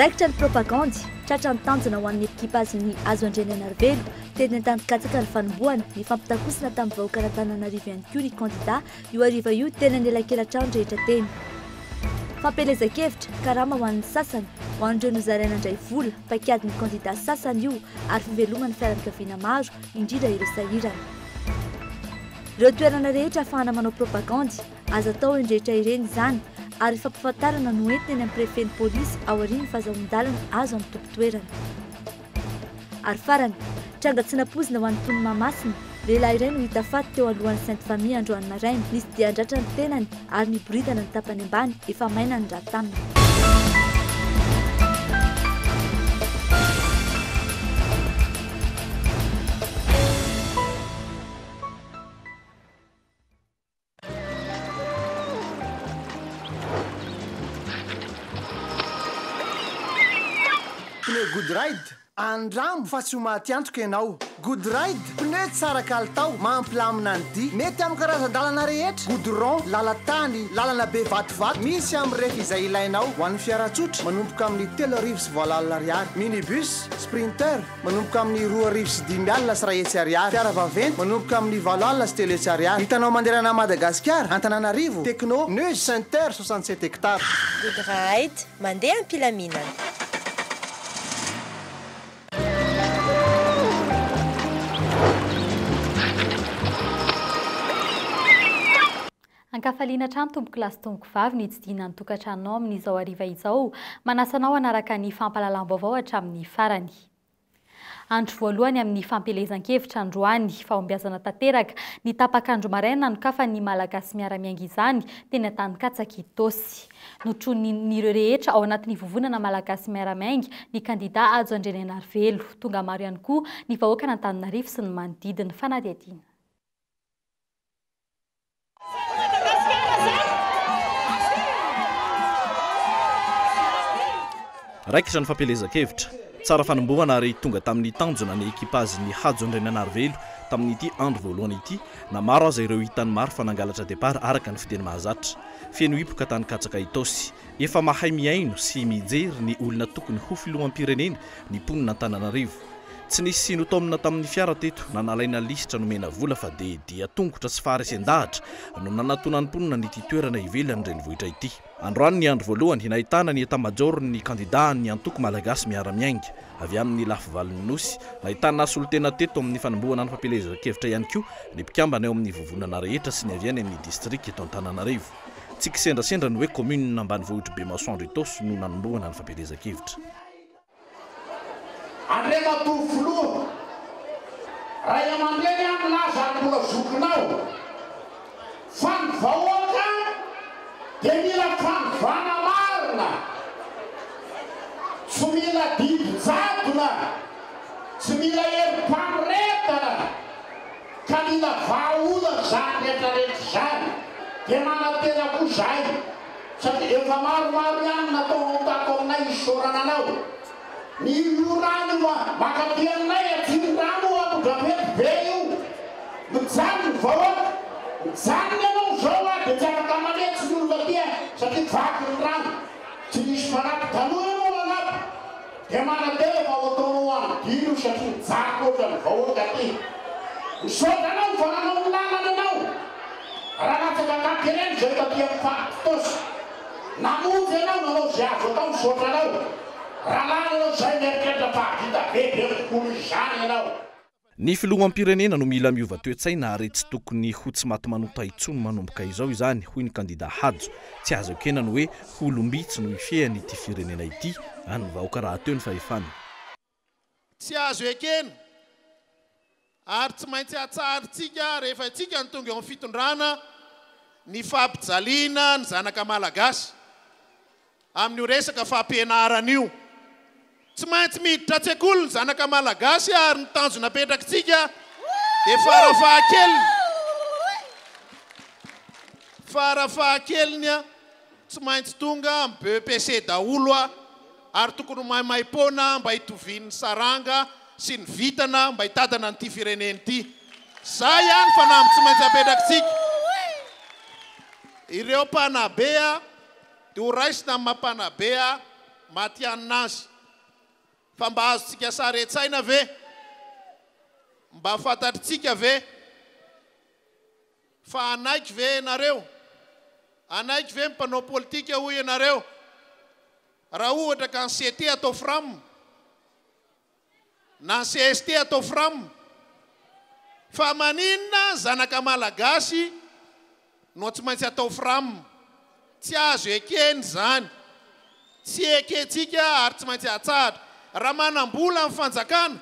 Raikitra ny propagandy, tratra ny tanjona ho an'ny ekipazin'ny Hazo Andrianainarivelo, teny Antanikatsaka ny fanombohana, nifampitakosina tamin'ny vahoakan'Antananarivo ihany koa ny kandida io hariva io teny anelakelan-trano rehetra teny. Fampielezan-kevitra, karama ho an'ny sasany, ho an'ireo nozaraina indray vola, paikadin'ny kandida sasany io ary fiveloman'ny fianakaviana maro, indrindra ireo sahirana. Ireo toerana rehetra ahafahana manao propagandy, aza atao eny rehetra ireny izany ary fampahafantarana no entina eny amin'ny préfet ny polisy aorian'ny fahazahoan-dalana azo amin'ny tompon-toerana. Ary farany, tranga tsy nampoizina ho an'ny mponin'i Mahamasina, lehilahy iray no hita faty teo alohan'ny Sainte Famille androany maraina. Nisy dian-dratra ny tenany ary niboridana ny tapany ambany, efa maina ny rà taminy. Pneu Good Ride, andramo fa tsy ho maty antoka ianao. Good Ride, pneu tsara kalitao, mampilamina ny dia. Mety amin'ny karazan-dalana rehetra, goudron, lalan-tany, lalana be vatovato. Misy amin'ny refy izay ilainao. Ho an'ny fiara tsotra, manomboka amin'ny 80 30 ariary. Minibus, Sprinter, Manomboka amin'ny 2500 2100 ariary. Fiara vaventy, manomboka amin'ny 380 ariary. Hitanao manerana an'i Madagasikara, Antananarivo, Techno, News Center, 67 hectares. Good ride, mandeha am-pilaminana. Ankafaliana hatrany tompokolahy sy tompokovavy ny hitsidihina ny tokantranonao amin'izao hariva izao. Manasa anao hanaraka ny fampahalalam-baovao hatramin'ny farany. Andro voalohany amin'ny fampielezan-kevitra androany. Fahombiazana tanteraka. Ny tapak'andro maraina nanokafan'ny Malagasy Miara-Miainga izany teny Antanikatsaka Itaosy. Notronin'ireo rehetra ao anatin'ny vovonana Malagasy Miara-Miainga ny kandida Hajo Andrianainarivelo. Tonga maro ihany koa ny vahoakan'Antananarivo sy ny manodidina. Fanadihadiana. Raikitra ny fampielezan-kevitra. Tsara fanombohana ary tonga tamin'ny tanjona ny ekipazin'ny Hajo Andriananarivelo tamin'ity andro voalohany ity na maro aza ireo hitan'ny maro fa nangalatra départ araka ny fiteny mahazatra. Feno hipoka tany Katsaka Itaosy. Efa mahay mihaino sy mijery ny olona tokony ho filoham-pirenena ny mponin'Antananarivo. Tsy nisy notaomina tamin'ny fiara teto na nalaina lisitra nomena vola fa dia dia tongotra sy faharesen-dahatra no nanatonan'ny mponina an'ity toerana ivelan'ny renivohitra ity. Androany ny andro voalohany nahitana ny etamajaoron'ny kandida an'ny antoko Malagasy Miara-Miainga avy amin'ny lafivalon'ny Nosy. Nahitana solontena teto amin'ny fanombohana ny fampielezan-kevitra ihany koa ny mpikambana eo amin'ny vovonana rehetra sy ny avy any amin'ny distrika eto Antananarivo. Tsy kisendrasendra ny hoe kaominina ambanivohitr'i Bemasoandro Itaosy no nanombohana ny fampielezan-kevitra. Andriamatoa Filoha, Ray aman-dreny aho milaza ary mbola zokinao fa ny vahoaka dia mila fanovana marina, tsy mila didy jadona, tsy mila herim-pamoretana ka mila vahaolana izany rehetra rehetra izany dia manantena koa izahay Satria efa maromaro ihany nataonao tato aminay hisaorana anao. Ny io rano io a, mankaty aminay aty ny rano io Ambohidrapeto be io. Mijaly ny vahoaka. Mijanona ianao izao a, dia tsy afaka manetsy ny olona aty a, satria vaky ny rano. Tsy misy mpanampy. Taloha ianao nanampy. Dia manantena fa ho ataonao anodino io satria mijaly loatra ny vahoaka aty. Misaotra anao fa nanao ny lalana ianao. Raha latsaka akaky ireny izay taty amin'ny faritra Itaosy. Namonjy anao nanao izay azo atao misaotra anao. Raha lany ianao izay mieritreritra fa hahavita bebe kokoa noho izany ianao. Ny filoham-pirenena no mila miova toe-tsaina ary tsy tokony ho tsy maty manota intsony manomboka izao izany, hoy ny kandida Hajo. Tsy azo ekena ny hoe olom-bitsy no hifehy an'ity firenena ity, an'ny vahoaka rahateo ny fahefana. Tsy azo ekena ary tsy maintsy atsaharintsika rehefa isika no tonga eo amin'ny fitondrana ny fampijaliana ny zanaka Malagasy amin'io resaka fampianarana io. Tsy maintsy miditra an-tsekoly ny zanaka Malagasy ary ny tanjona apetrakitsika dia farafahakeliny, farafahakeliny tsy maintsy tonga amin'ny BEPC daholo ary tokony ho maimaim-poana mba hitovian'ny saranga sy ny vintana mba hitantana an'ity firenena ity. Izay ihany fanamby tsy maintsy apetrakitsika. Ireo mpanabe dia ho raisina amin'ny maha mpanabe. matihanina azy. Fa mba azontsika sary an-tsaina ve? Mba fantatritsika ve? Fa hanaiky ve ianareo? Hanaiky ve ny mpanao politika hoy ianareo? Raha ohatra ka ny CT atao fram, na ny cst atao fram, fa maninona zanaka malagasy no tsy maintsy atao fram? Tsy azo ekena izany. Tsy ekentsika ary tsy maintsy atsahatra. Raha manam-bola ny fanjakana,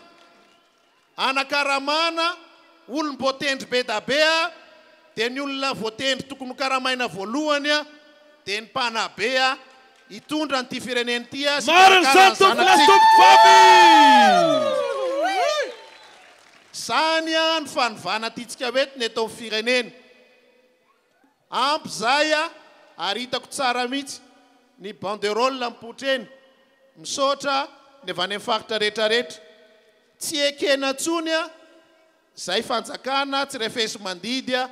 Anakaramana olom-boatendry be da be a, dia ny olona voatendry tokony ho karamaina voalohany a, dia ny mpanabe a, hitondra an'ity firenena ity a, sy Marina hikarakara izany ny tompoko lahy sy zanatsika. tompokovavy! Izany a ny fanovana tiantsika hoentina eto amin'ny firenena. Ampy zay a, ary hitako tsara mihitsy ny banderole mipoitra eny. Misaotra ny avy any amin'ny faritra rehetra rehetra. Tsy ekena intsony a, zay fanjakana tsy refesi-mandidy a,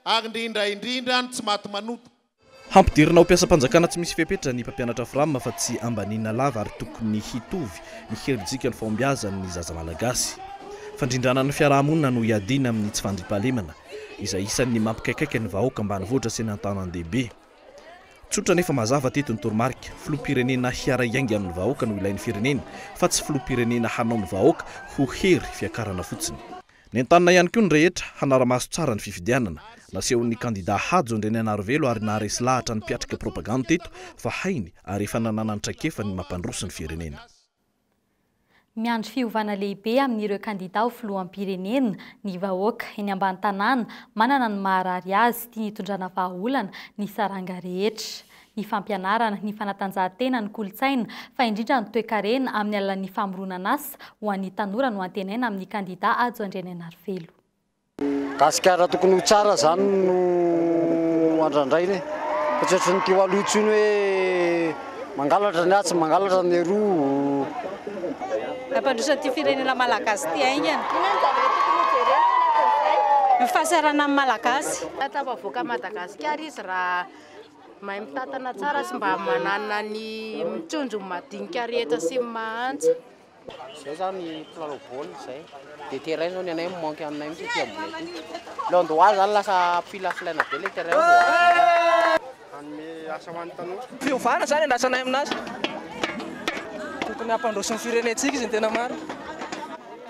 ary indrindra indrindra ny tsy maty manota. Hampidirina ho mpiasam-panjakana tsy misy fepetra ny mpampianatra Fram fa tsy ambaniana lava ary tokony hitovy ny herijika ny fahombiazan'ny zaza malagasy. Fandrindrana ny fiaraha-monina no iadiana amin'ny tsy fandriampahalemana. izay isan'ny mampikaikaika ny vahoaka ambanivohitra sy ny an-tanàn-dehibe. Tsotra nefa mazava teto ny toromarika, filoham-pirenena hiara-hiainga amin'ny vahoaka no ilain'ny firenena fa tsy filoham-pirenena hanao ny vahoaka ho hery fiakarana fotsiny. Nentanina ihany koa ny rehetra hanara-maso tsara ny fifidianana. Nasehon'ny kandida Hajo Andrianainarivelo ary naharesy lahatra ny mpiatrika propagandy teto fa hainy ary efa nananany traikefa ny mampandroso ny firenena. Miandry fiovana lehibe amin'ireo kandida ho filoham-pirenena ny vahoaka eny ambany tanàna manana ny maharary azy tiany hitondrana vahaolana ny saranga rehetra. Ny fampianarana, ny fanatanjahantena, ny kolontsaina fa indrindra ny toekarena amin'ny alalan'ny famoronan'asa ho an'ny tanora no antenaina amin'ny kandida Hajo Andrianainarivelo. Gasikara tokony ho tsara zany no andrandraina e, fa tsy ohatran'ny teo aloha intsony hoe mangalatra ny atsy, mangalatra ny eroa. Hampandroso an'ity firenena malagasy ity haingana. Inona ny zavatra tokony hojerena ao anatin'izay? Ny fahasahiranan'ny Malagasy. Tafavoaka Madagasikara izy raha mahay mitantana tsara sy mba manana ny mitronjo ny madinika rehetra sy ny mahantra. Zay zany mpilalao baolina zay. De terrain zao ny anay mi-manque aminay mihitsy aty ambony aty. Le endroit zany lasa filafilaina be le terrain vao azo. Hanome asa ho an'ny tanora. Fiovana zany andrasanay aminazy. Tokony hampandroso ny firenentsika izy ny tena marina.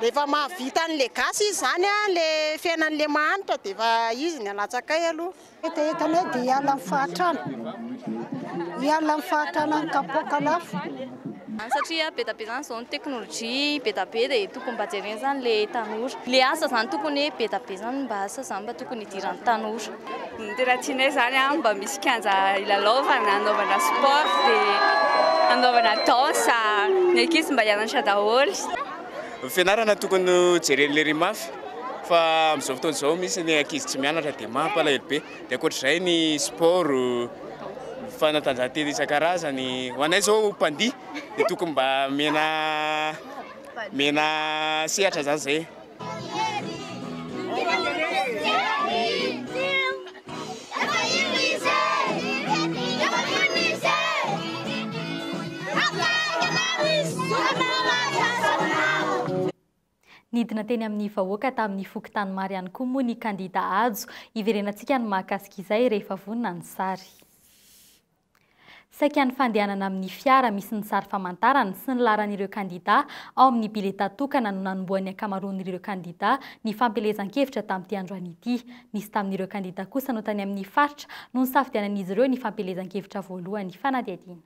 Rehefa mahavita an'le gasy izy zany a, le fiainan'le mahantra de efa izy ny alatsakay aloha. Hetahetanay dia hiala amin'ny fahantrana, hiala amin'ny fahantrana ny kapoaka lafo. Satria be da be zany zao ny teknolojia be da be dia tokony mba jerena zany le tanora. Le asa zany tokony hoe be da be zany mba asa zany mba tokony hidiran'ny tanora. Ny tena tianay zany an, mba misy kianja hilalaovana, hanaovana sport dia hanaovana danse, ny ankizy mba hianatra daholo. Ny fianarana tokony ho jeren'ny lery mafy fa amin'izao fotoana izao misy ny ankizy tsy mianatra dia mampalahelo be. Dia ankoatr'izay ny sport, ny fanatanjahantena isan-karazany. Ho anay izao mpandihy dia tokony mba omena omena sehatra izany izay. Nidina teny amin'ny vahoaka tamin'ny fokontany maro ihany koa moa ny kandida Hajo. Hiverenantsika ny mahakasika izay rehefa vonona ny sary. Saika ny fandehanana amin'ny fiara misy ny sary famantarana sy ny laharan'ireo kandida ao amin'ny biletà tokana no nanombohan'ny ankamaroan'ireo kandida ny fampielezan-kevitra tamin'ity androany ity. Nisy tamin'ireo kandida kosa no tany amin'ny faritra no nisafidianan'izy ireo ny fampielezan-kevitra voalohany. Fanadihadiana.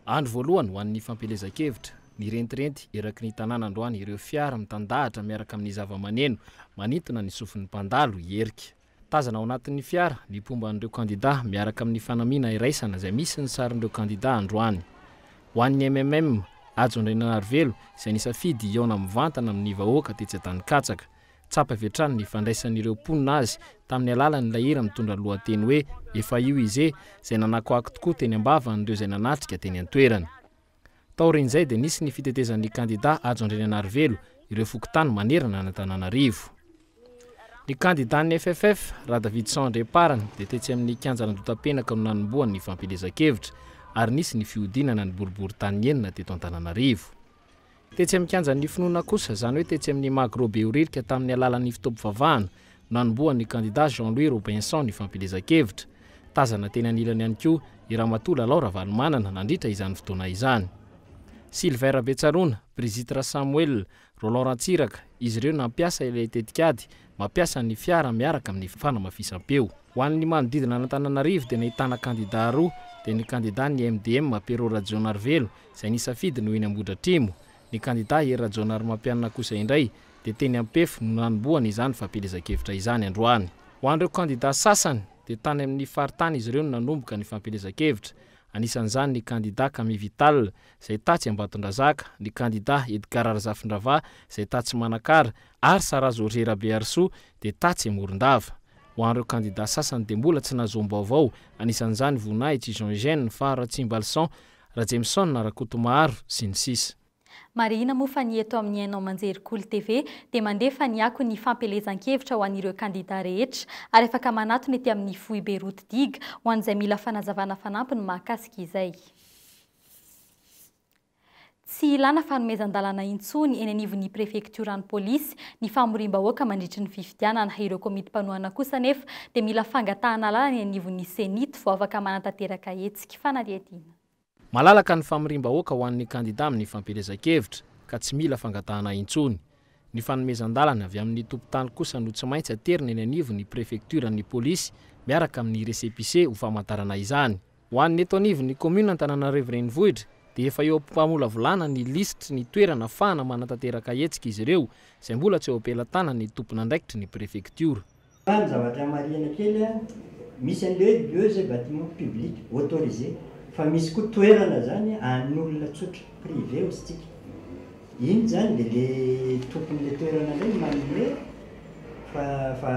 Andro voalohany ho an'ny fampielezan-kevitra, nirentirenty eraky ny tanàna androany ireo fiara mitandahatra miaraka amin'ny zavamaneno manintona ny sofin'ny mpandalo hierika. Tazana ao anatin'ny fiara ny mpomba an'ireo kandida miaraka amin'ny fanamiana iraisana izay misy ny sarin'ireo kandida androany. Ho an'ny mmm, Hajo Andriananarivelo, izay nisafidy hihaona mivantana amin'ny vahoaka tetsy Antanikatsaka. Tsapa avy hatrany ny fandraisan'ireo mponina azy tamin'ny alalan'ilay hira mitondra lohateny hoe Efa io izy e, izay nanakoako tokoa teny am-bavan'ireo izay nanatrika teny an-toerana. Taorian'izay dia nisy ny fitetezan'ny kandida Hajo Andriananarivelo ireo fokontany manerana an'Antananarivo. Ny kandidan'ny FFF, Radavidson Andriamparany, dia tetsy amin'ny kianjan'Andotapenaka no nanombohany ny fampielezan-kevitra. ary nisy ny fihodinana ny boriborintany enina teto Antananarivo. Tetsy amin'ny kianjan'ny finoana kosa, izany hoe tetsy amin'ny Magro Behoririka tamin'ny alalan'ny fotoam-pivavahana, no nanombohan'ny kandida Jean Louis Robinson ny fampielezan-kevitra. Tazana teny anilany ihany koa i Ramatoa Lalao Ravalomanana nandritra izany fotoana izany. Sylvain Rabetsaroana, Brigitte Rasamoelina, Roland Ratsiraka, izy ireo nampiasa ilay tetikady mampiasa ny fiara miaraka amin'ny fanamafisam-peo. Ho an'ny manodidina an'Antananarivo dia nahitana kandida roa, dia ny kandidan'ny MDM Pierrot Rajaonarivelo izay nisafidy ny ho eny Ambohidratrimo, ny kandida Hery Rajaonarimampianina kosa indray dia teny Ampefy no nanombohana izany fampielezan-kevitra izany androany. Ho an'ireo kandida sasany dia tany amin'ny faritany izy ireo no nanomboka ny fampielezan-kevitra, anisan'izany ny kandida Camille Vital izay tatsy Ambatondrazaka, ny kandida Edgard Razafindravaha izay tatsy Manakara ary Sarah Georget Rabearisoa dia tatsy Morondava. Ho an'ireo kandida sasany dia mbola tsy nahazoam-baovao, anisan'izany Voninahitsy Jean Eugène, Fara Ratsimbalison, Rajemison Rakotomaharo, sy ny sisa. Marihina moa fa ny eto amin'ny haino aman-jery Kolo TV dia mandefa ny akon'ny fampielezan-kevitra ho an'ireo kandida rehetra ary afaka manatona ety amin'ny foibe Route Digue ho an'izay mila fanazavana fanampiny mahakasika izay. Tsy ilana fanomezan-dalàna intsony eny anivon'ny prefektioran'ny polisy ny famoriam-bahoaka mandritry ny fifidianana. Ireo komity mpanohana kosa anefa dia mila fangatahana alalana eny anivon'ny Cenit vao afaka manatanteraka hetsika fanadihadiana. Malalaka ny famoriam-bahoaka ho an'ny kandida amin'ny fampielezan-kevitra ka tsy mila fangatahana intsony. Ny fanomezan-dalana avy amin'ny tompon-tany kosa no tsy maintsy aterina eny anivon'ny prefektioran'ny polisy miaraka amin'ny récépissé ho famantarana izany. Ho an'ny eto anivon'ny kaominina Antananarivo Renivohitra dia efa eo am-pamolavolana ny lisitry ny toerana afahana manatanteraka hetsika izy ireo izay mbola tsy eo am-pelatanan'ny tompon'andraikitry ny prefektiora. Fa ny zavatra marihana kely an, misy an'le hoe lieux et bâtiments publics autorisés, fa misy koa toerana zany an'olona tsotra, privé hozy tsika. Iny zany de le tompon'le toerana indray no manome fa fa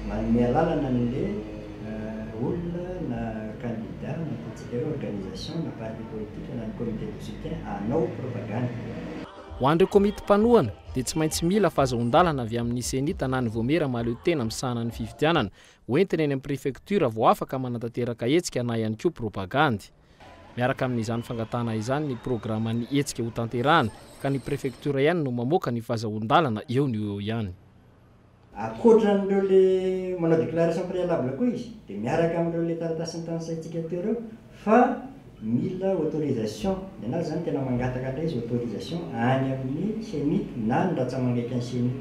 manome alalana an'le olona na candidat na ataontsika hoe organisation na parti politique na ny comité de soutien hanao propagande. Ho an'ireo komity mpanohana dia tsy maintsy mila fahazahoan-dalana avy amin'ny Cenit na ny Vaomiera mahaleo tena misahana ny fifidianana hoentina eny amin'ny prefektiora vao afaka manatanteraka hetsika na ihany koa propagandy. Miaraka amin'izany fangatahana izany ny programan'ny hetsika hotanterahana ka ny prefektiora ihany no mamoaka ny fahazahoan-dalana eo no eo ihany. Ankoatra an'ireo le manao déclaration préalable koa izy dia miaraka amin'ireo le taratasy notanisaintsika teo ireo fa mila autorisation, ny anazy zany tena mangataka indray izy autorisation any amin'ny cenit na ny ratsamangaikan'ny cenit.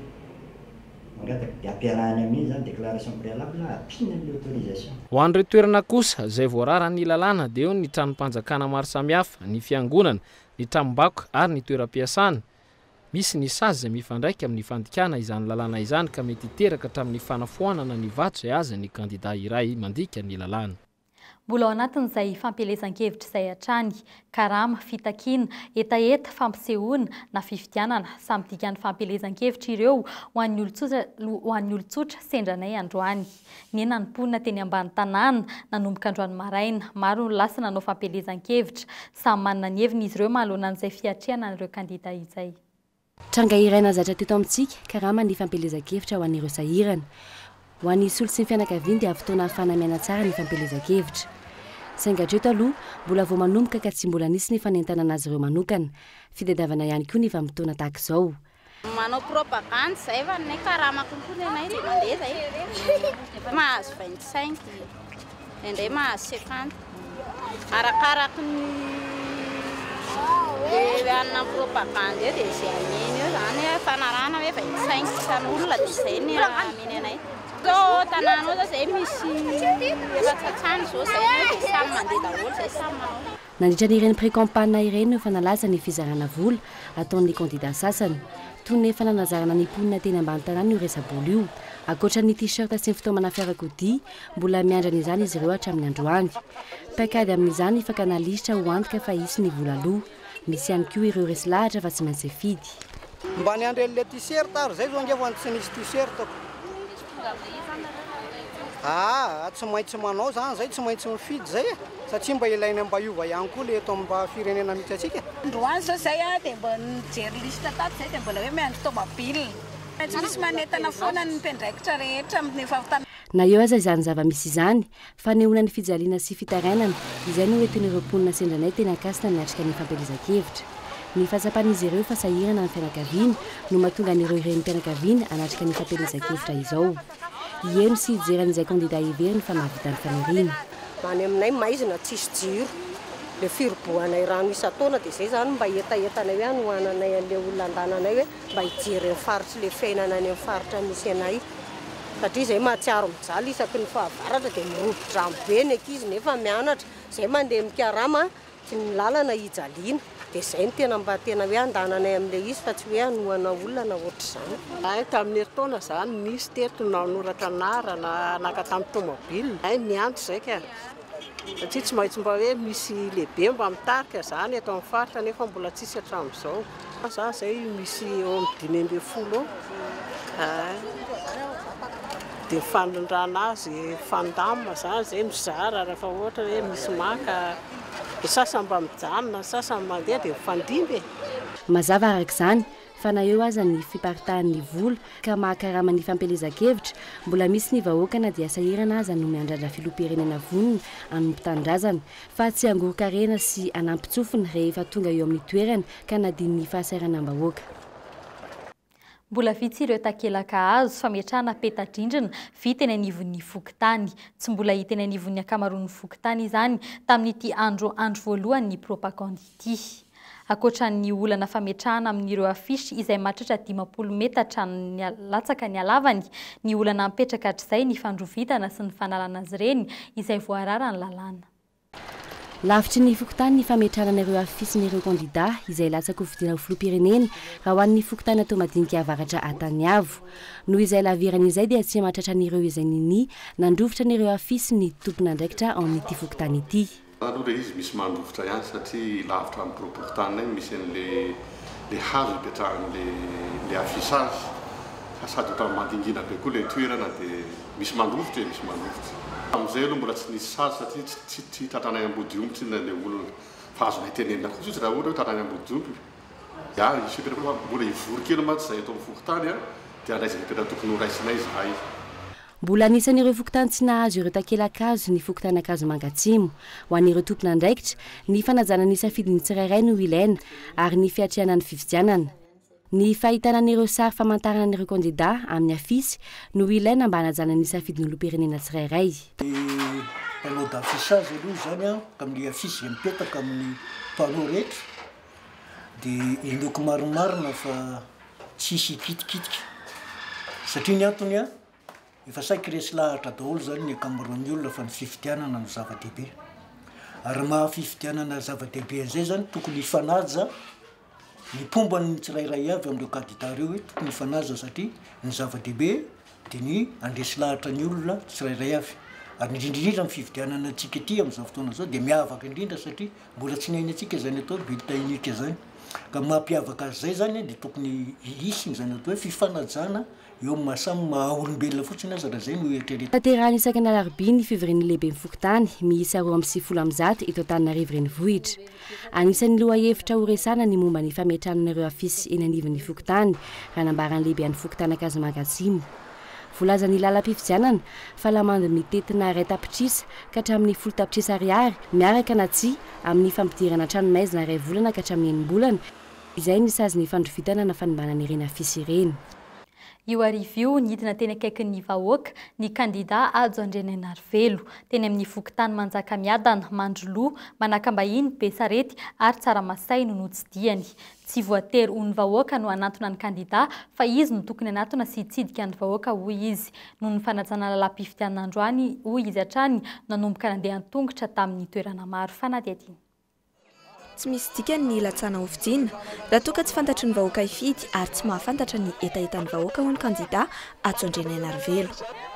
Mangataka dia ampiarahany amin'iny izany déclaration préalable ampiana amin'ilay autorisation. Ho an'ireo toerana kosa izay voararan'ny lalàna dia eo ny tranom-panjakana maro samihafa, ny fiangonana, ny tranombakoka ary ny toeram-piasana. Misy ny sazy izay mifandraika amin'ny fandikana izany lalàna izany ka mety hiteraka hatramin'ny fanafoanana ny vato izay azon'ny kandida iray mandika ny lalàna. Mbola ao anatin'izay fampielezan-kevitra izay hatrany. Karama, fitakiana, hetaheta, fampisehoana, na fifidianana. Samy dikan'ny fampielezan-kevitra ireo ho an'ny olon-tsotra ho an'ny olon-tsotra sendra anay androany. Nihena ny mponina teny ambany tanàna nanomboka androany maraina. Maro no lasa nanao fampielezan-kevitra. Samy manana ny heviny izy ireo manoloana an'izay fiatrehana an'ireo kandida izay. Tranga iray nahazatra teto amintsika, karama ny fampielezan-kevitra ho an'ireo sahirana. Ho an'i Solo sy ny fianakaviany dia fotoana ahafahana miaina tsara ny fampielezan-kevitra. Saingy hatreto aloha, mbola vao manomboka ka tsy mbola nisy ny fanentanana azy ireo manokana. Fitadiavana ihany koa ny vanim-potoana tahaka izao. Manao propagandy izay fa ny karama kokoa ny anay dia mandeha izay. Mahazo 25, indraindray mahazo 50. Arakaraky ny le anona propagande eo dia izay ameny eo izany fanarahana hoe 25 isan'olona dia izay ny ameny anay. Zao tanàna ao zao izay misy efa tsatsany zao izay dia samy mandeha daholo izay samy manao. Nandritra ny ireny pré-campagne ireny no efa nalaza ny fizarana vola ataon'ny kandida sasany. Toy ny efa nanazarana ny mponina teny ambany tanàna io resa-bola io. Ankoatra ny t-shirt sy ny fitaomana fiarakodia, mbola miandry an'izany izy ireo hatramin'ny androany. Paikady amin'izany ny fakana lisitra ho antoka fa hisy ny vola aloa. Misy ihany koa ireo resy lahatra fa tsy maintsy hifidy. Mba niandry an'ilay t-shirt ary zay zao ange fa tsy nisy t-shirt ko. Aa tsy maintsy manao zany zay, tsy maintsy mifidy zay e, satria mba ilaina mba hiova ihany koa le eto amin'ny firenena misy antsika e. Androany zao zay a dia mba nijery liste tato zay dia mbola hoe miandry tomobile. Tsy misy manentana foana ny mpiandraikitra rehetra amin'ny fahavitana. Na eo aza izany zava-misy izany, fanehoana ny fijaliana sy fitarainana, izay no entin'ireo mponina sendra anay teny Ankasina niatrika ny fampielezan-kevitra. Ny fahatsapan'izy ireo fa sahirana ny fianakaviany no mahatonga an'ireo renim-pianakaviana hanatrika ny fampielezan-kevitra izao. Hiheno sy hijery an'izay kandida heveriny fa mahavita ny faniriany. Any aminay maizina tsisy jiro, le firobohanay rano isan-taona dia zay zany mba hetahetanay hoe hanohananay an'le olona andananay hoe mba hijery ny faritry le fiainana any amin'ny faritra misy anay satria zay mahatsiaro mijaly isaky ny fahavaratra dia mirobo-drano be ny ankizy nefa mianatra, zay mandeha mikarama tsy ny lalana ijaliana dia zay no tena mba tena hoe andananay amin'ilay izy fa tsy hoe hanohana olona na ohatr'izany. Hay tamin'ny herintaona izany nisy teto nanoratra anarana naka tamin'ny tomobile. Hay niantso izay ka. Satria tsy maintsy mba hoe misy lehibe mba mitarika izany eto amin'ny faritra nefa mbola tsisy hatramin'izao. Za izay misy eo amin'ny 15 eo. Hay. Dia ny fanondrana azy, fandamina izany izay mizara rehefa ohatra hoe misy maka. Ny sasany mba mijanona, ny sasany mandeha dia mifandimby e. Mazava araka izany fa na eo aza ny fiparitahan'ny vola ka mahakarama ny fampielezan-kevitra, mbola misy ny vahoaka na dia sahirana aza no miandrandra filoham-pirenena vonona hanompo tanindrazana fa tsy hangoron-karena sy hanampin-tsofina rehefa tonga eo amin'ny toerany ka nadin'ny fahasahiranam-bahoaka. Mbola vitsy ireo takelaka azo fametrahana peta-drindrina vita eny anivon'ny fokontany. Tsy mbola hita eny anivon'ny ankamaroan'ny fokontany izany tamin'ity andro andro voalohan'ny propagandy ity. Ankoatra ny olana fametrahana amin'ireo afisy izay mahatratra 50 metatra latsaka ny halavany, ny olana mipetraka hatrizay ny fandrovitana sy ny fanalana azy ireny izay voararan'ny lalàna. Lavitry ny fokontany ny fametrahana ireo afisin'ireo kandidà izay latsa-kofidina ho filoham-pirenena raha ho an'ny fokontany Antohomadinika Avaratra Antaniavo. Noho izay lavirany izay dia tsy mahatratra an'ireo izay ninia nandrovitra an'ireo afisy ny tompon'andraikitra ao amin'ity fokontany ity. Aloha ilay izy misy mandrovitra ihany satria lavitra amin'ny biraom-pokontaninay no misy an'ilay ilay hazo ipetrahan'ilay ilay affichage fa sady ohatran'ny mangingina be koa ilay toerana dia Misy mandrovitra e, misy mandrovitra. Tamin'izay aloha mbola tsy nisy sazy satria tsy tsy tratranay ambodiomby tsinona ilay olona. Fa azonay tenenina kosa izy raha ohatra hoe tratranay ambodiomby. Ya, hisy fepetra koa fa mbola hivory kely mantsy izahay eto amin'ny fokontany a, dia handray izay fepetra tokony horaisinay izahay. Mbola anisan'ireo fokontany tsy nahazo ireo takelakazo ny fokontany Ankazomanga Atsimo. Ho an'ireo tompon'andraikitra, ny fanajana ny safidin'ny tsirairay no ilaina ary ny fiatrehana ny fifidianana. Ny fahitana an'ireo sary famantarana an'ireo kandidà amin'ny afisy no ilaina mba hanajana ny safidin'ny olom-pirenena tsirairay. Ny panneau d'affichage aloha izany an, amin'ilay afisy izay mipetaka amin'ny panneau rehetra dia inoako marimarina fa tsy hisy hikitikitika satria ny antony an, efa saiky resy lahatra daholo izany ny ankamaroan'ny olona fa ny fifidianana no zava-dehibe. Ary maha fifidianana zava-dehibe an'izay izany tokony hifanaja Ny mpomba ny tsirairay avy amin'ireo kandida ireo hoe tokony hifanaja satria ny zava-dehibe dia ny handresy lahatra ny olona tsirairay avy. Ary indrindra indrindra amin'ny fifidianana antsika ity amin'izao fotoana izao dia miavaka indrindra satria mbola tsy niainantsika izany atao hoe bulletin unique izany. Ka mampiavaka azy izay izany dia tokony hisy izany atao hoe fifanajana Eo amin'ny maha samy maha olombelona fotsiny aza raha izay no eritreretina. Tanterahina isaky ny alarobia ny fivorian'ny lehiben'ny fokontany miisa 192 eto Antananarivo Renivohitra. Anisan'ny lohahevitra horesahana ny momba ny fametrahana ireo afisy eny anivon'ny fokontany, raha nambaran'ny lehiben'ny fokontany Ankazomanga Atsimo. Voalazan'ny lalam-pifidianana fa lamandy mitentina 1 tapitrisa ka hatramin'ny 10 tapitrisa ariary miaraka na tsia amin'ny fampidirana an-tranomaizina iray volana ka hatramin'ny enim-bolana, izay ny sazin'ny fandrovitana na fanimbana ireny afisy ireny. Io hariva io, nidina teny akaikin'ny vahoaka ny kandidà Hajo Andrianainarivelo. Teny amin'ny fokontany Manjakamiadana, Mandroloha, Manakambahiny, Besarety ary Tsaramasay no notsidihany. Tsy voatery ho ny vahoaka no hanantona ny kandidà fa izy no tokony hanatona sy hitsidika ny vahoaka, hoy izy. Noho ny fanajana lalàm-pifidianana androany, hoy izy hatrany, no nanomboka nandeha an-tongotra tamin'ny toerana maro. Fanadihadiana. Tsy misy dikany ny hilatsahana hofidiana raha toa ka tsy fantatry ny vahoaka hifidy ary tsy mahafantatra ny hetahetan'ny vahoaka, hoy ny kandidà Hajo Andrianainarivelo.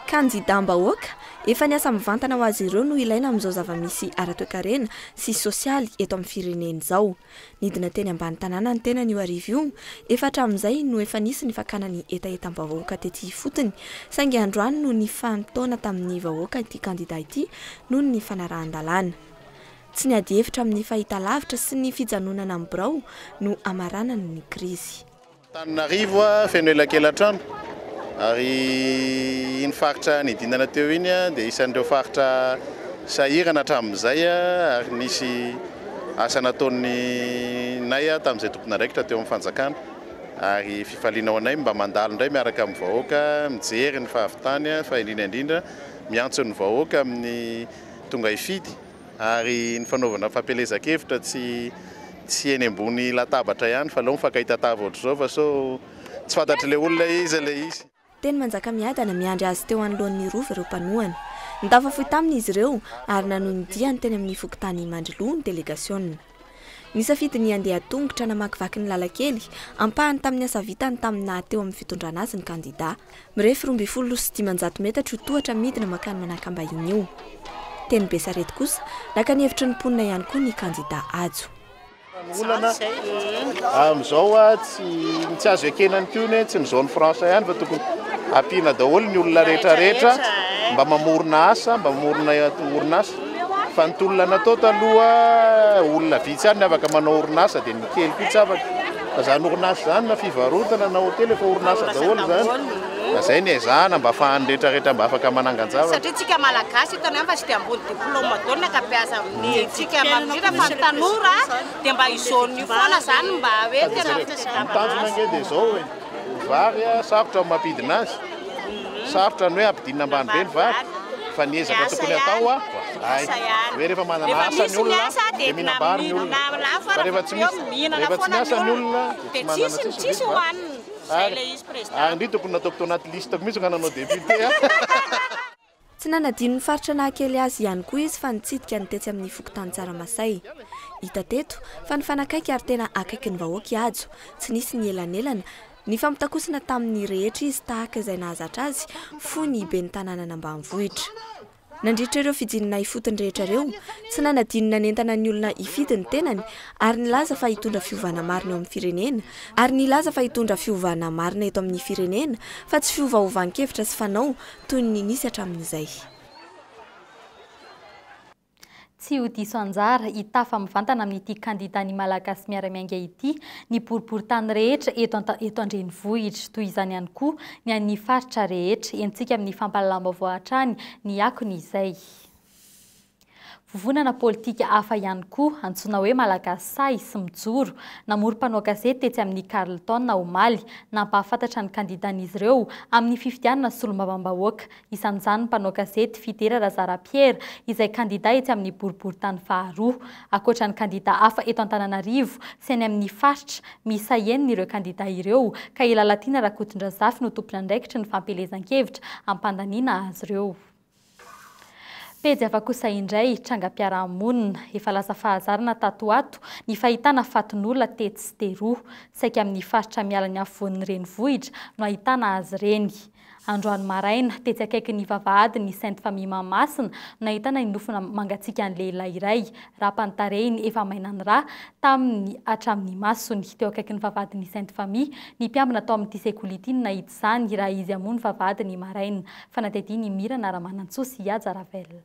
Kandidàm-bahoaka, efa niasa mivantana ho azy ireo no ilaina amin'izao zava-misy ara-toekarena sy sosialy eto amin'ny firenena izao. Nidina teny ambany tanàna ny tenany io hariva io. Efa hatramin'izay no efa nisy ny fakana ny hetahetam-bahoaka tety ifotony, saingy androany no nifamotoana tamin'ny vahoaka ity kandidà ity noho ny fanarahan-dalàna. Tsy ny adihevitra amin'ny fahitalavitra sy ny fijanonana amin'ny birao no hamaranany ny krizy. Antananarivo feno elakelan-trano ary iny faritra nidinana teo iny dia isan'ireo faritra sahirana hatramin'izay ary nisy asa nataon'ny nay tamin'izay tompon'andraikitra teo amin'ny fanjakana ary fifaliana ho anay mba mandalo indray miaraka amin'ny vahoaka mijery ny fahavitany fa indrindra indrindra miantso ny vahoaka amin'ny tonga hifidy ary ny fanaovana fampielezan-kevitra tsy tsy eny ambony latabatra ihany fa aleo mifankahita tava ohatr'izao fa sao tsy fantatr'ilay olona izy ilay izy. Teny Manjakamiadana miandry azy teo anoloan'ny rova ireo mpanohana. Nitafa fohy taminy izy ireo ary nanohy ny diany teny amin'ny fokontany Mandriloha ny delegasiona. Nisafidy ny handeha an-tongotra namakivaky ny lalan-kely, ampahany tamin'ny asa vitany tamin'ny naha teo amin'ny fitondrana azy ny kandidà. Mirefy 512 metatra io tohatra midina mankany Manakambahiny io. Teny Besarety kosa, naka ny hevitry ny mponina ihany koa ny kandidà Hajo. Olana amin'izao tsy tsy azo ekena ny koa ny hoe tsy ny zone franche ihany fa tokony ampiana daholo ny olona rehetra rehetra mba mamorona asa, mba mamorona orinasa. Fa ny tolona natao taloha olona vitsy ihany ny afaka manao orinasa dia ny kely koa tsy afaka. Fa izany orinasa izany na fivarotana na hotely efa orinasa daholo izany. Fa izay ny ezahana mba afahan'ny rehetra rehetra mba afaka manangan-javatra. Satria tsika malagasy hitanao ihany fa tsy dia ambony diplôme daholo ny ankabeazan'ny tsika indrindra fa ny tanora dia mba io zone io foana izany mba hoe tena Ny tanjona ange dia izao e, ny vary sarotra ny mampidina azy, sarotra ny hoe ampidinina ambany be ny vary, fa ny ezaka tokony atao ay, hoe rehefa manana asa ny olona dia mihinam-bary ny olona, fa rehefa tsy misy, rehefa tsy miasa ny olona dia tsy manana tsisy mividy vary. Ary, ary ndry tokony nataoko tao anaty liste-ko mihitsy nga nanao député a. Tsy nanadino ny faritra nahakely azy ihany koa izy fa nitsidika ny tetsy amin'ny fokontany Tsaramasay. Hita teto fa nifanakaiky ary tena akaiky ny vahoaka i Hajo. Tsy nisy ny elanelana. Nifampitakosina tamin'ny rehetra izy tahaka izay nahazatra azy fony ben'ny tanànan'ambanivohitra. Nandritra ireo fijinina ifotony rehetra ireo, tsy nanadino nanentana ny olona hifidy ny tenany ary nilaza fa hitondra fiovana marina eo amin'ny firenena ary nilaza fa hitondra fiovana marina eto amin'ny firenena fa tsy fiovaovan-kevitra sy fanao toy ny nisy hatramin'izay. Tsy ho diso anjara, hitafa mivantana amin'ity kandidan'ny Malagasy Miara-Miainga ity ny boriborintany rehetra eto eto an-drenivohitra. Toy izany ihany koa ny an'ny faritra rehetra. Entintsika amin'ny fampahalalam-baovao hatrany ny akony izay. Vovonana politika hafa ihany koa, antsoina hoe Malagasy sahy sy mijoro, namory mpanao gazety tetsy amin'ny Carlton omaly, nampahafantatra ny kandidan'izy ireo amin'ny fifidianana solombavambahoaka. Isan'izany ny mpanao gazety Fidera Razara Pierre, izay kandida etsy amin'ny boriborintany faharoa. Ankoatra ny kandida hafa eto Antananarivo sy any amin'ny faritra, miisa enina ireo kandida ireo, ka i Lalatiana Rakotondrazafy no tompon'andraikitry ny fampielezan-kevitra hampandaniana azy ireo. Pejy hafa kosa indray, trangam-piarahamonina. Efa lasa fahazarana tato ho ato ny fahitana fatin'olona tetsy sy teroa. Saika amin'ny faritra miala ny afovoan'ny renivohitra no ahitana azy ireny. Androany maraina, tetsy akaikin'ny vavahadin'ny Sainte Famille Mahamasina no nahitana ny nofona mangatsiakan'ny lehilahy iray, rapa ny tarehiny efa maina ny rà taminy hatramin'ny masony. Teo akaikin'ny vavahadin'ny Sainte Famille, ny mpiambina tao amin'ity sekoly ity no nahita izany raha izy hamoha ny vavahady ny maraina. Fanadihadian'i Mirana Ramanantsoa sy Haja Ravel.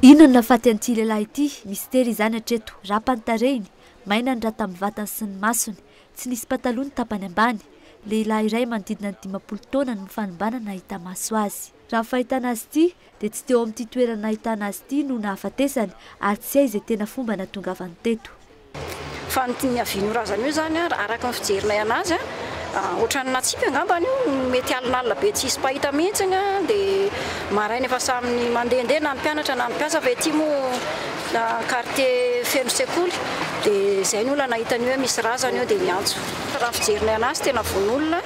Inona no nahafaty an'ity lehilahy ity? Mistery izany hatreto. Rapa ny tarehiny, maina ny rà tamin'ny vatany sy ny masony. Tsy nisy pataloha ny tapany ambany. Lehilahy iray manodidina ny 50 taona no fanimbana nahita maso azy. Raha ny fahitana azy ity dia tsy teo amin'ity toerana nahitana azy ity no nahafatesany ary tsy hay izay tena fomba nahatongavany teto. Fa ny niavian'io razana io izany araka ny fijerinay anazy ohatran'ny natsipy angambany io, mety alinalina be tsisy mpahita mihitsy dia maraina efa samy mandehandeha na ny mpianatra na ny mpiasa fa ety moa quartier feno sekoly dia izay ny olona nahita an'io hoe misy razana eo dia niantso. Raha ny fijerinay anazy tena vono olona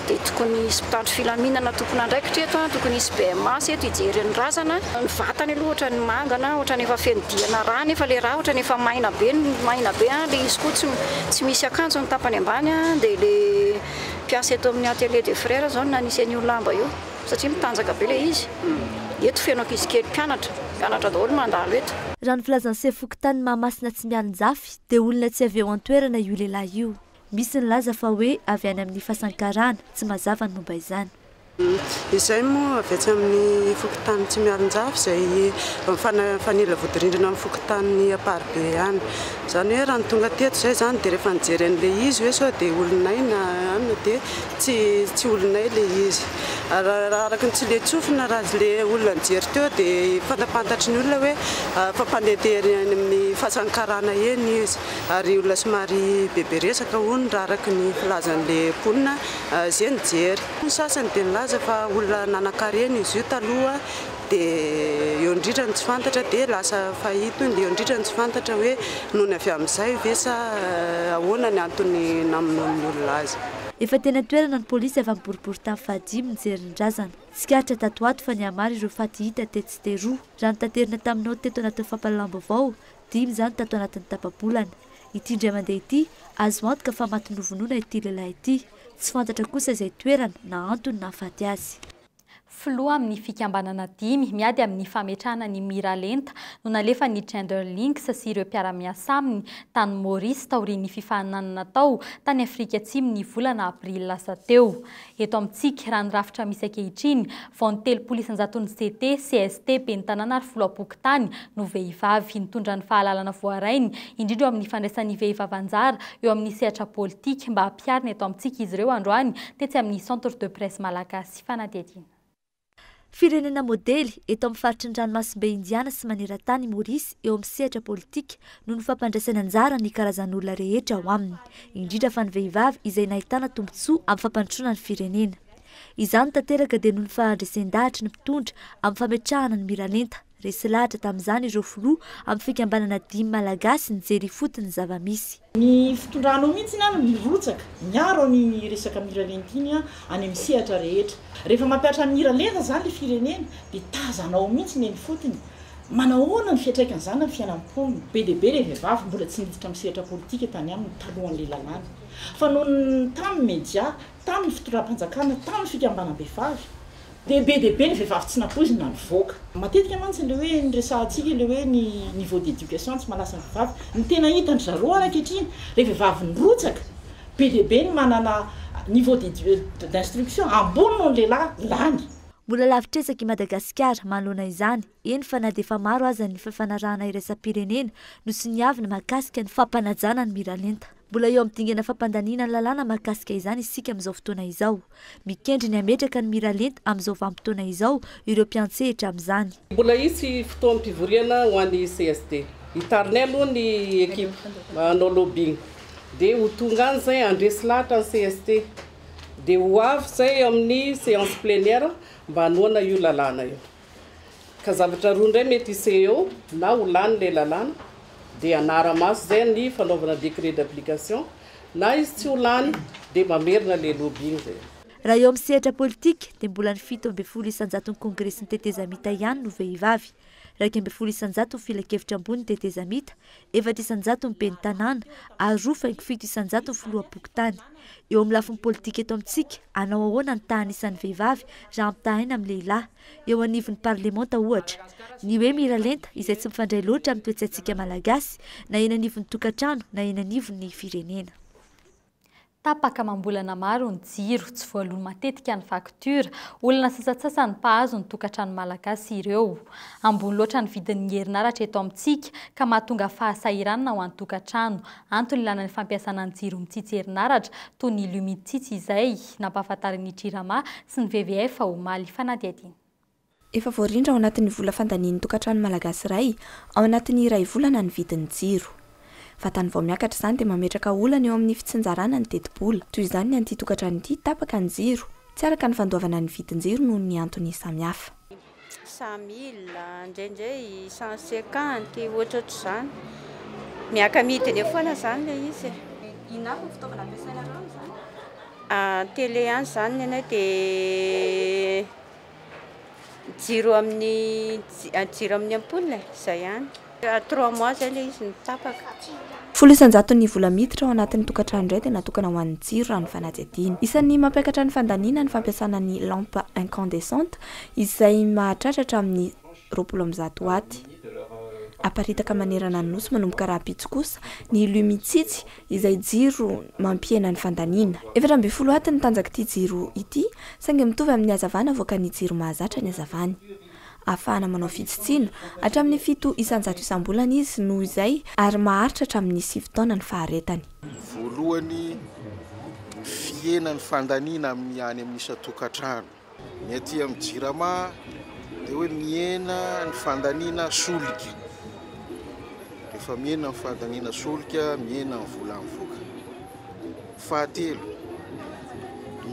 dia tokony hisy mpitandro filaminana tompon'andraikitra eto, tokony hisy BMAS eto hijery ny razana. Ny vatany aloha ohatran'ny mangana, ohatran'ny efa feno diana rà nefa ilay rà ohatran'ny efa maina be, maina be ilay izy koa tsy misy akanjo ny tapany ambany dia ilay mpiasa eto amin'ny atelier des frères izao no nanisy an'io lamba io satria mitanjaka be ilay izy. Eto feno ankizy kely mpianatra, mpianatra daholo mandalo eto. Raha ny filazan'ny sefo fokontany Mahamasina Tsimialonjafy dia olona tsy avy eo an-toerana io lehilahy io. Misy nilaza fa hoe avy any amin'ny fasan-karana, tsy mazava ny momba izany. Izay moa avy atsy amin'ny fokontany Tsimialonjafy izay mifanila vodirindrina amin'ny fokontanin'i Amparibe ihany. Izany hoe raha ny tonga teto izay izany dia rehefa nijery an'ilay izy hoe sao dia olonay na anona dia tsy tsy olonay ilay izy. Raha araka ny tsilen-tsofina raha ilay olona nijery teo dia fantapantatry ny olona hoe fa mpandehandeha ery any amin'ny fasan'ny karana eny izy ary olona somary bebe resaka hono raha araka ny filazan'ilay mponina izay nijery. Ny sasany dia nilaza fa olona nanankarena izy io taloha dia eo indrindra no tsy fantatra dia lasa fahita hono, dia eo indrindra no tsy fantatra hoe nony avy amin'izay ve sa ahoana ny antony namonoan'ny olona azy. Efa teny an-toerana ny polisy avy amin'ny boriborintany fahadimy nijery ny razana. Tsikaritra tato ho ato fa nihamaro ireo faty hita tetsy sy teroa. Raha notaterina tamin'ny naoty teto anatin'ny fampahalalam-baovao, dimy izany tato anatin'ny tapa-bolana. Ity indray mandeha ity, azo antoka fa maty novonoina ity lehilahy ity. Tsy fantatra kosa izay toerana na antony nahafaty azy. Filoha amin'ny fikambanana dimy miady amin'ny fametrahana ny miralenta no nalefan'ny Gender Links sy ireo mpiara-miasa aminy tany Maurice taorian'ny fifaninanana natao tany Afrika Atsimo ny volana aprily lasa teo. Eto amintsika, raha ny rafitra misy ankehitriny, vao ny 30 isan-jaton'ny CT, cst, ben'ny tanàna ary filoham-pokontany no vehivavy. Nitondra ny fahalalana voarainy, indrindra eo amin'ny fandraisan'ny vehivavy anjara eo amin'ny sehatra politika, mba hampiharina eto amintsika izy ireo androany tetsy amin'ny Centre de Presse Malagasy. Fanadihadiana. Firenena modely eto amin'ny faritry ny ranomasimbe Indiana sy maneran-tany i Maurice eo amin'ny sehatra politika noho ny fampandraisany anjara ny karazan'olona rehetra ao aminy, indrindra fa ny vehivavy izay nahitana tombontsoa amin'ny fampandrosoana ny firenena. Izany tanteraka dia noho ny fahandresen-dahatry ny mpitondra amin'ny fametrahana ny miralenta. Resy lahatra tamin'izany ireo filoha amin'ny fikambanana dimy malagasy nijery ifotony ny zava-misy. Ny fitondrana ao mihitsy no mirotsaka miaro an'iny resaka miralenta iny any amin'ny sehatra rehetra. Rehefa mampihatra ny miralenta izany ilay firenena dia tazana ao mihitsy ny eny ifotony. Manahoana ny fiantraikan'izany amin'ny fiainan'ny mponina? Be dia be ilay vehivavy mbola tsy niditra amin'ny sehatra politika tany aminy talohan'ilay lalàna. Fa noho ny tamin'ny media, tamin'ny fitondram-panjakana, tamin'ny fikambanam-behivavy, Dia be dia be ny vehivavy tsy nampoizina nivoaka. Matetika mantsy ilay hoe ny resahantsika ilay hoe ny niveau d'éducation tsy mahalasa ny vehivavy. Ny tena hitan-dry zareo ary ankehitriny, ilay vehivavy nirotsaka, be dia be ny manana niveau d'instruction ambony noho ny lehilahy lany. Mbola lavitr'ezaka i Madagasikara manoloana izany, eny fa na dia efa maro aza ny fifanarahana iraisam-pirenena nosoniavina mahakasika ny fampanajana ny miralenta. Mbola eo amin'ny dingana fampandaniana ny lalàna mahakasika izany isika amin'izao fotoana izao. Mikendry ny hametraka ny miralenta amin'izao vanim-potoana izao ireo mpiantsehitra amin'izany. Mbola hisy fotoam-pivoriana ho an'ny CSD. Hitarinay aloha ny ekipa hanao lobbying. Dia ho tonga any izay handresy lahatra ny CST. Dia ho avy izay amin'ny séance plénière mba hanohana io lalàna io. Ka zavatra roa indray mety hiseho eo, na ho lany ilay lalàna, dia hanara-maso izay ny fanaovana décret d'application, na izy tsy ho lany, dia mamerina ilay lobbying izay. Raha eo amin'ny sehatra politika, dia mbola ny 17 isan-jaton'ny kongresin'ny tetezamita ihany no vehivavy, 11% ny filankevitra ambony ny tetezamita, 4% ny ben'ny tanàna ary 2,7% ny filoham-pokontany. Eo amin'ny lafiny politika eto amintsika, hanao ahoana ny tahan'isan'ny vehivavy raha ampitahaina amin'ny lehilahy? Eo anivon'ny parlemanta ohatra. Ny hoe miralenta izay tsy mifandray loatra amin'ny toe-tsaintsika malagasy, na eny anivon'ny tokantrano na eny anivon'ny firenena. Tapaka amam-bolana maro ny jiro, tsy voaloa matetika ny faktiora. Olona sasantsasany mpahazo ny tokantrano malagasy ireo. Ambony loatra ny vidin'ny herinaratra eto amintsika ka mahatonga fahasahiranana ho an'ny tokantrano. Antony ilana ny fampiasana ny jiro mitsitsy herinaratra toy ny Lumitsitsy izay nampahafantarin'ny Jirama sy ny WWF omaly fanadihadiana. Efa voarindra ao anatin'ny vola fandanian'ny tokantrano malagasy iray ao anatin'ny iray volana ny vidin'ny jiro. Vantany vao miakatra izany dia mametraka olana eo amin'ny fitsinjarana ny tetibola. Toy izany ny an'ity tokantrano ity, tapaka ny jiro, tsy araka ny fandoavana ny vidin-jiro noho ny antony samihafa. 100 mille, indraindray 150, ohatrohatr'izany. Miaka-midina eo foana izany ilay izy e. Inona avy ny fitaovana ampiasainareo amin'izany? Télé ihany izany ny anay dia jiro amin'ny jiro amin'ny ampoule e, izay ihany. Trois mois izay ilay izy no tapaka. 10 isan-jaton'ny vola miditra ao anatin'ny tokantrano indray dia natokana ho an'ny jiro raha ny fanadihadiana. Isan'ny mampiakatra ny fandaniana ny fampiasana ny lampe incandescente izay mahatratra hatramin'ny 120 watt. Haparitaka manerana ny Nosy manomboka rahampitso kosa ny Lumitsitsy izay jiro mampihena ny fandaniana. 14 watt ny tanjak'ity jiro ity saingy mitovy amin'ny hazavana avoakan'ny jiro mahazatra ny hazavany. Ahafahana manao fitsitsiana hatramin'ny 7% isam-bolana izy noho izay ary maharitra hatramin'ny sivy taona ny faharetany. Voalohany, ny fihenan'ny fandaniana amin'ny any amin'ny isan-tokantrano. Ny aty amin'ny Jirama dia hoe mihena ny fandaniana solika. Rehefa mihena ny fandaniana solika, mihena ny vola mivoaka. Fahatelo,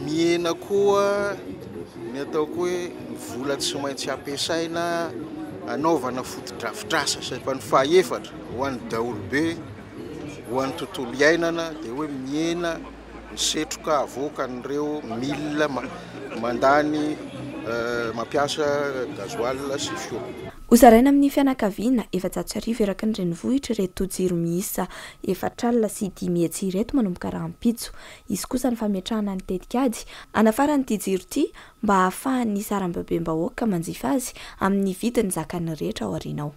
mihena koa ny ataoko hoe ny vola tsy maintsy ampiasaina anaovana fotodrafitrasa. Fa ny fahaefatra, ho an'ny daholobe, ho an'ny tontolo iainana dia hoe mihena ny setroka avoakan'ireo milina mandany mampiasa gasoil sy fioul. Hozaraina amin'ny fianakaviana 1400 eraky ny renivohitra ireto jiro miisa 540 ireto manomboka rahampitso. Hisy kosa ny fametrahana ny tetikady hanafarana ity jiro ity mba hahafahan'ny sarambabem-bahoaka manjifa azy amin'ny vidiny zakan'ny rehetra ao aoriana ao.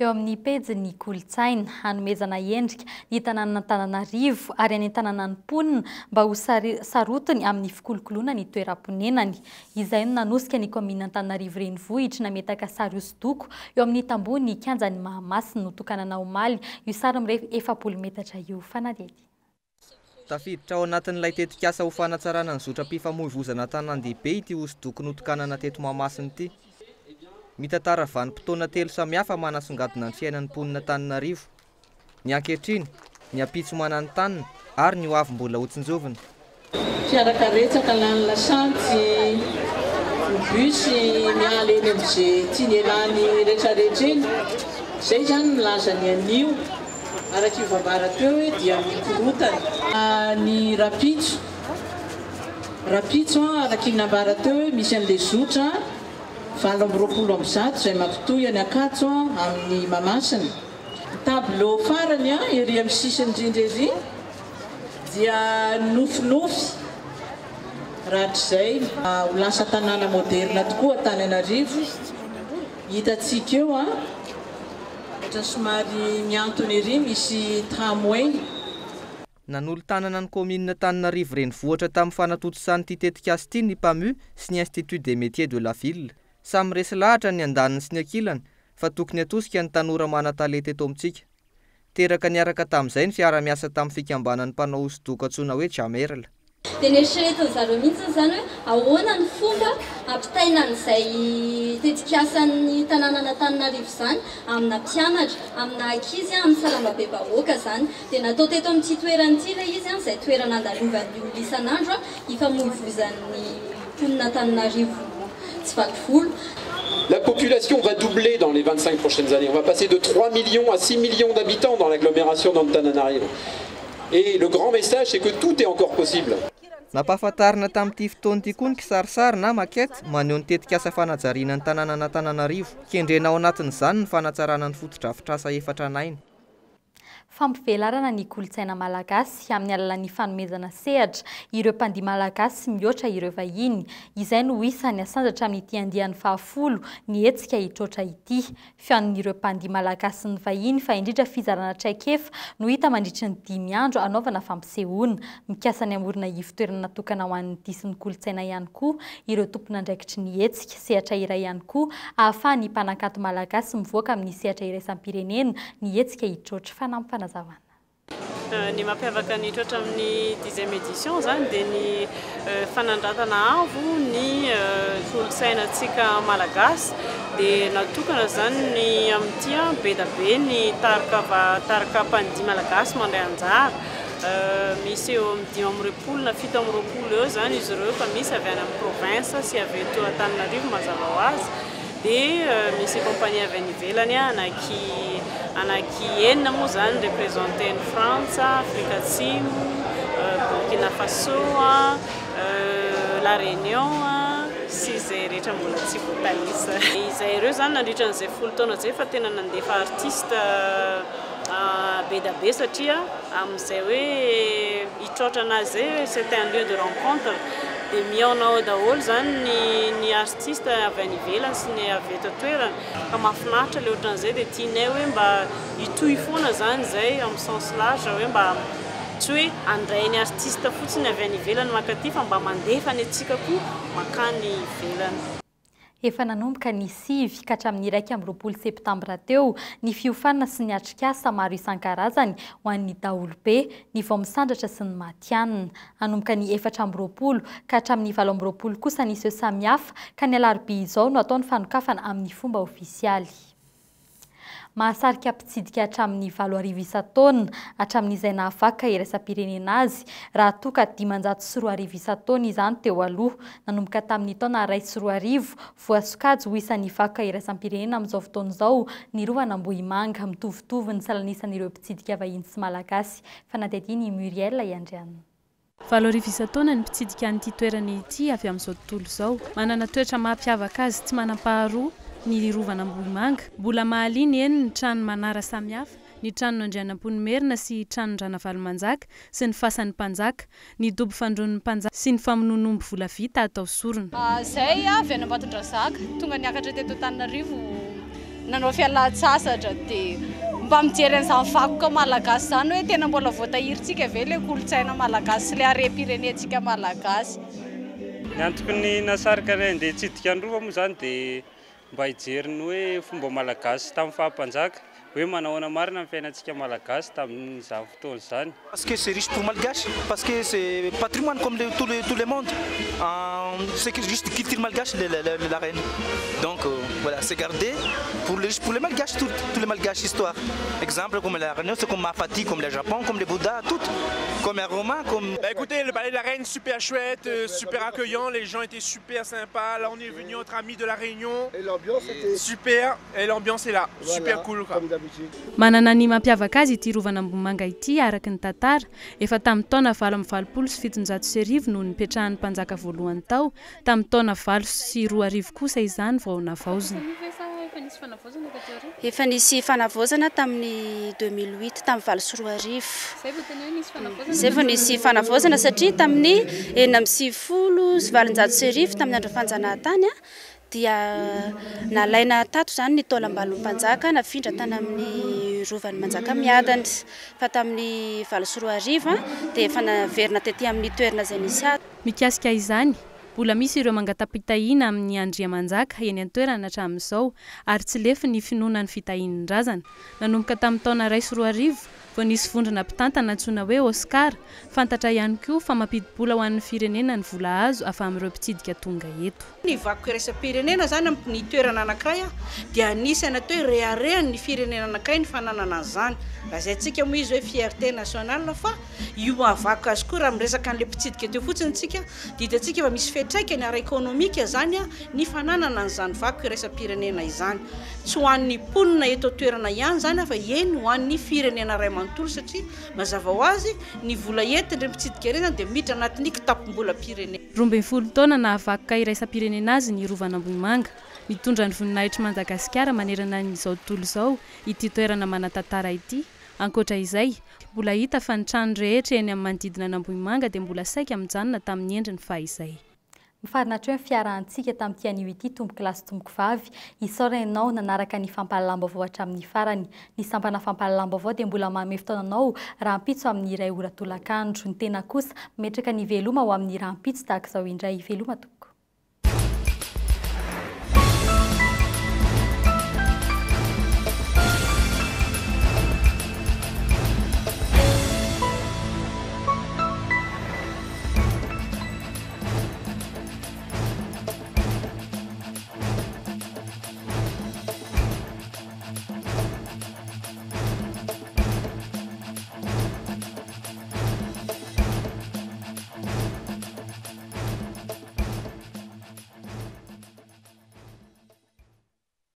Eo amin'ny pejin'ny kolontsaina, hanomezana endrika ny tanànan'Antananarivo ary hanentanana ny mponina mba ho sarotiny amin'ny fikolokoloana ny toeram-ponenany. Izay no nanosika ny kaominina Antananarivo Renivohitra nametaka sary hosodoko eo amin'ny tambohon'ny kianjan'i Mahamasina notokanana omaly io sary mirefy 40 metatra io. Fanadihadiana. Tafiditra ao anatin'ilay tetikasa ho fanatsarana ny zotram-pifamoivoizana an-tanàn-dehibe ity hosodoko notokanana teto Mahamasina ity. Mitantara vanim-potoana telo samihafa manasongadina ny fiainan'ny mponina Antananarivo. Ny ankehitriny, ny ampitso mananontanona ary ny ho avy mbola hotsinjovina. Fiarakaretsaka lany lasantsy, ny bus miala eny amin'izay tiany ialany retraretra eny. Izay izany milaza ny anio. Araka io voambara teo hoe dia mikorotana. Ny rapitso, rapitso araka iny nambara teo hoe misy an'ilay zotra 128 izay mampitohy an'i Ankatso amin'i Mahamasina. Tableau farany ery amin'ny sisiny indrindra ery dia nofinofy rahatrizay ho lasa tanàna moderina tokoa Antananarivo. Hitantsika eo an, ohatran'ny somary mihantona ery misy tramway. Nanolo-tanana ny kaominina Antananarivo Renivohitra tamin'ny fanatontosana ity tetikasa ity ny PAMU sy ny Institut des Métiers de la Ville. Samy resy lahatra ny andaniny sy ny ankilany fa tokony hatosika ny tanora manan-talenta eto amintsika. Teraka niaraka tamin'izay ny fiara-miasa tamin'ny fikambanan'ny mpanao hosodoko antsoina hoe Jamerl. Dia neritreretin zareo mihitsy izany hoe ahoana ny fomba hampitaina an'izay tetikasan'ny tanànan'Antananarivo izany amina mpianatra, amina ankizy, amin'ny sarambabem-bahoaka izany. Dia natao teto amin'ity toerana ity ilay izy, izay toerana andalovan'ny olona isan'andro, ifamoivoizan'ny mponin'Antananarivo tsy vaky volo. La population va doubler dans les 25 prochaines années. On va passer de 3 millions à 6 millions d'habitants dans l'agglomération d'Antananarivo. Et le grand message, c'est que tout est encore possible. Nampahafantarina tamin'ity fotoana ity koa ny kisarisary na maquette maneho ny tetikasa fanajariana ny tanànan'Antananarivo. Kendrena ao anatin'izany ny fanatsarana ny fotodrafitrasa efa tranainy. Fampivelarana ny kolontsaina malagasy amin'ny alalan'ny fanomezana sehatra ireo mpandihy malagasy mihoatra ireo vahiny. Izay no isan'ny asandratra amin'ity andiany fahafolo ny hetsika Hitroatra ity. Fihaonan'ireo mpandihy malagasy sy ny vahiny fa indrindra fizarana traikefa no hita mandritry ny dimy andro hanaovana fampisehoana. Mikasa ny hamorona ivon-toerana natokana ho an'ny dihy sy ny kolontsaina ihany koa ireo tompon'andraikitry ny hetsika. Sehatra iray ihany koa ahafahan'ny mpanakanto malagasy mivoaka amin'ny sehatra iraisam-pirenena ny hetsika Hitroatra. Fanampim-panazavana. Ny mampiavaka ny Hitroatra amin'ny dixième édition izany dia ny fanandratana avo ny kolontsainantsika malagasy. Dia natokana izany ny amin'ity be dia be ny tarika tarika mpandihy malagasy mandray anjara. Misy eo amin'ny 25 na 27 eo izany izy ireo fa misy avy any amin'ny province sy avy eto Antananarivo mazava ho azy. Dia misy compagnie avy any ivelany anaky anaky enina moa izany représenté ny Frantsa, Afrika Atsimo, Burkina Faso, La Réunion sy izay rehetra mbola tsy voatanisa. Izay ireo izany nandritra an'izay 10 taona izay fa tena nandefa artiste be dia be satria amin'izay hoe hitroatra anazy izay c'est un lieu de rencontre. Dia mihaona ao daholo izany ny ny artiste avy any ivelany sy ny avy eto an-toerana. Ka mahafinaritra ilay ohatran'izay dia tianay hoe mba hitohy foana izany izay amin'ny sens large hoe mba tsy hoe handray ny artiste fotsiny avy any ivelany mankaty fa mba mandefa ny antsika koa mankany ivelany. Efa nanomboka ny 9 ka hatramin'ny 21 septambra teo ny fiofanana sy ny atrikasa maro isan-karazany ho an'ny daholobe, ny vao misandratra sy ny matihanina. Hanomboka ny 24 ka hatramin'ny 28 kosa ny seho samihafa ka ny alarobia izao no atao ny fanokafana amin'ny fomba ofisialy. Mahasarika mpitsidika hatramin'ny 8000 isan-taona hatramin'izay nahavaky iraisam-pirenena azy, raha toa ka 2500 isan-taona izany teo aloha. Nanomboka tamin'ny taona 2001, voasokajy ho isan'ny vakoka iraisam-pirenena amin'izao fotoana izao ny Rovan'Ambohimanga. Mitovitovy ny salanisan'ireo mpitsidika vahiny sy malagasy. Fanadihadiana i Muriel Iandriana. 8000 isan-taona ny mpitsidika an'ity toerana ity avy amin'izao tontolo izao. Manana toetra mampiavaka azy tsy manam-paharoa ny Rovan'Ambohimanga. Mbola mahaliana eny ny trano manara samihafa, ny tranon'Andrianampoinimerina sy tranon-dRanavalomanjaka sy ny fasan'ny mpanjaka, ny dobo fandroan'ny mpanjaka sy ny famonoan'omby volavita atao sorona. Zay avy any Ambatondrazaka, tonga niakatra teto Antananarivo nanao fialan-tsasatra dia mba mijery an'izany vakoka malagasy izany hoe tena mbola voatahirintsika ve ilay kolontsaina malagasy sy ilay harem-pirenentsika malagasy. Ny antoko ny nahasarika anay handeha hitsidika ny Rova moa izany dia mba hijery ny hoe fomba malagasy tamin'ny faha-mpanjaka, hoe manahoana marina ny fiainantsika malagasy tamin'izany fotoana izany. Parce que c'est riche pour malgache, parce que c'est patrimoine comme le, tout, le, tout le monde. C'est juste culture malgache la, la, la reine. Donc voilà, c'est gardé pour les, pour les malgaches, tous les malgaches histoire. Exemple comme la Réunion, c'est comme Mafati, comme le Japon, comme les Bouddhas, tout. Comme les Romains, comme... Bah écoutez, le palais de la Reine, super chouette, super accueillant, les gens étaient super sympas. Là, on est venu entre amis de la Réunion. Et l'ambiance était... Super, et l'ambiance est là, voilà, super cool. Quoi. Comme d'habitude. Manana ny mampiavaka azy ity Rovan'Ambohimanga ity araka ny tantara. Efa tamin'ny taona 1788 no nipetrahan'ny mpanjaka voalohany tao, tamin'ny taona 2008 kosa izany vao navaozina. Efa nisy fanavaozana tamin'ny 2008, tamin'ny 2008. Izay vao nisy fanavaozana satria tamin'ny 1896 tamin'ny andro fanjanahantany dia nalaina tato izany ny taolam-balon'ny mpanjaka nafindra tany amin'ny rovan'ny Manjakamiadana. Fa tamin'ny 2008 dia efa naverina tety amin'ny toerana izay nisy azy. Mikasika izany, mbola misy ireo mangatam-pitahiana amin'ny Andriamanjaka eny an-toerana hatramin'izao ary tsy lefy ny finoana ny fitahian'ny razana. Nanomboka tamin'ny taona 2001 vao nisy vondrona mpitantana antsoina hoe Oscar, fantatra ihany koa fa mampidi-bola ho an'ny firenena ny vola azo avy amin'ireo mpitsidika tonga eto. Ny vakoka iraisam-pirenena izany amin'ny toerana anankiray dia anisan'ny atao hoe reharehan'ny firenena anankiray ny fananana an'izany. Lazaintsika moa izy hoe fierté nationale fa io mahavakoka azy koa raha miresaka an'ilay mpitsidika teo fotsiny isika dia hitantsika fa misy fiantraikany ara-ekonomika izany ny fananana an'izany vakoka iraisam-pirenena izany. Tsy ho an'ny mponina eto an-toerana ihany izany fa eny ho an'ny firenena iray manontolo satria mazava ho azy ny vola entin'ireny mpitsidika ireny izany dia miditra anatin'ny kitapom-bolam-pirenena. 12 taona nahavakoka iraisam-pirenena azy ny Rovan'Ambohimanga. Mitondra ny voninahitr'i Madagasikara manerana an'izao tontolo izao ity toerana manan-tantara ity. Ankoatra izay, mbola hita fa ny trano rehetra eny amin'ny manodidina an'Ambohimanga dia mbola saika mijanona tamin'ny endriny fahizay. Mifarana hatreo ny fiarahantsika tamin'ity anio ity tompoko lahy sy tompoko vavy. Isaorana ianao nanaraka ny fampahalalam-baovao hatramin'ny farany. Ny sampana fampahalalam-baovao dia mbola manome fotoana anao rahampitso amin'ny 1 ora tolakandro. Ny tena kosa mametraka ny veloma ho amin'ny rahampitso tahaka izao indray. Veloma tompoko.